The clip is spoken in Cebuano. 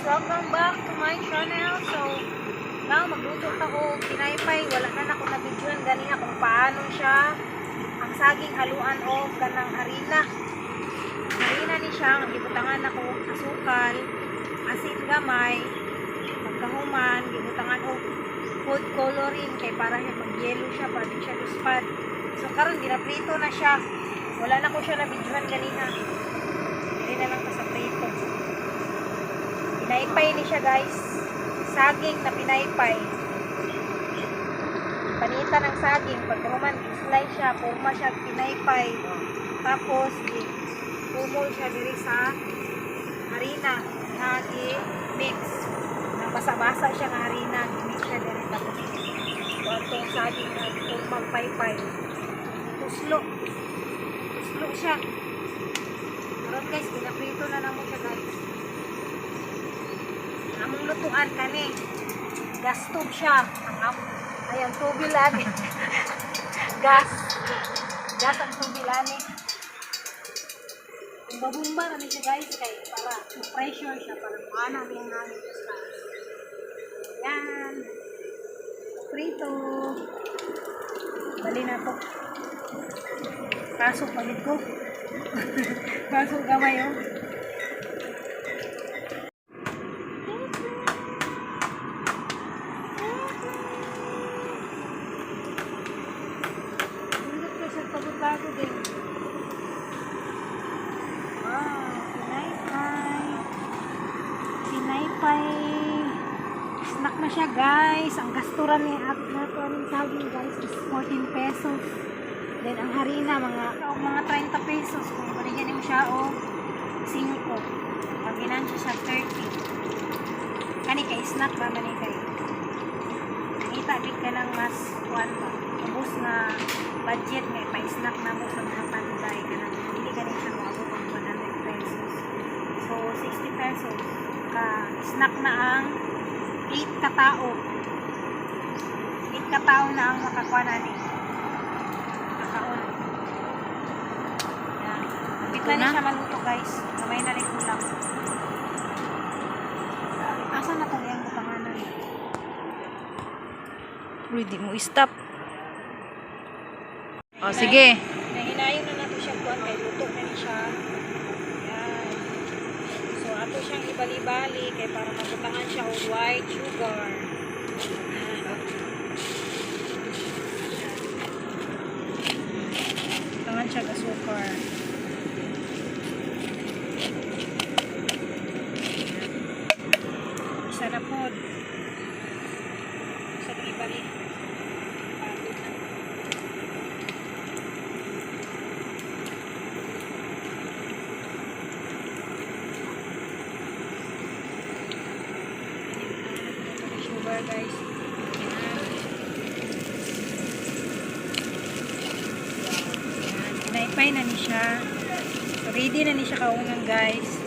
Welcome back to my channel. So, now magluto ta og pinaypay. Wala na nako na videoan ganiha kung paano siya ang saging haluan og kanang harina. Harina ni siya ang gibutangan nako asukal, asin gamay, pagkahuman gibutangan og food coloring kay para siya mag-yellow siya, para di siya luspad. So karon ginaprito na siya. Wala na ko siya na videoan ganiha. Dili na lang ta sa prito. Pinaypay ni siya, guys. Saging na pinaypay. Panita ng saging. Pagkahuman, slice siya. Purma siya pinaypay. Tapos, umol siya diri sa harina. Nga mix. Nang basa-basa siya nga harina. Mix siya diri. Tapos, itong saging na purmang paypay. Tuslo. Tuslo siya. Karon, guys, ginaprito na namo siya, guys. Among lutuan kani. Gas stove siya. Ang am ay ang tubil ani. Gas. Gas ang tubil ani. Bumba-bumba na ni siya, guys, kay para pressure siya para muana ni ang hangin sa taas. Yan. Prito. Bali na to. Kaso palit ko. Kaso gamay, oh. Pindot ko sa pagod-bago din. Wow, pinaypay. Pinaypay. Snack na siya, guys. Ang gasturan ni at nato aning saging, guys, is 14 pesos. Then ang harina mga 30 pesos kung baligyan nimo siya og 5. Pag siya siya 30. Kani kay snack ba man ni kay kita gid ka ng mas kuan ba, ubos nga budget nga ipa-snack na mo sa mga panday, kanang dili gani siya moabot og 100 pesos. So 60 pesos ka snack na ang 8 katao. 8 katao na ang makakuha na ni kakaon. Yan. Kapit na ni siya maluto, guys. Gamay na rin kulang. Asa na tong iyang butanganan? Uy, di mo stop. O, sige. Nahinayon na nato siya kuan kay luto na ni siya. Yan. So ato siyang ibali-bali kay para mabutangan siya og white sugar. Yan. Yan. Butangan siya og asukar. Yan. Isa na pod. Isa na ibali. Pagod na. Sugar, guys. Yan. Yan. Pinaypay na ni siya. So, ready na ni siya kaunan, guys.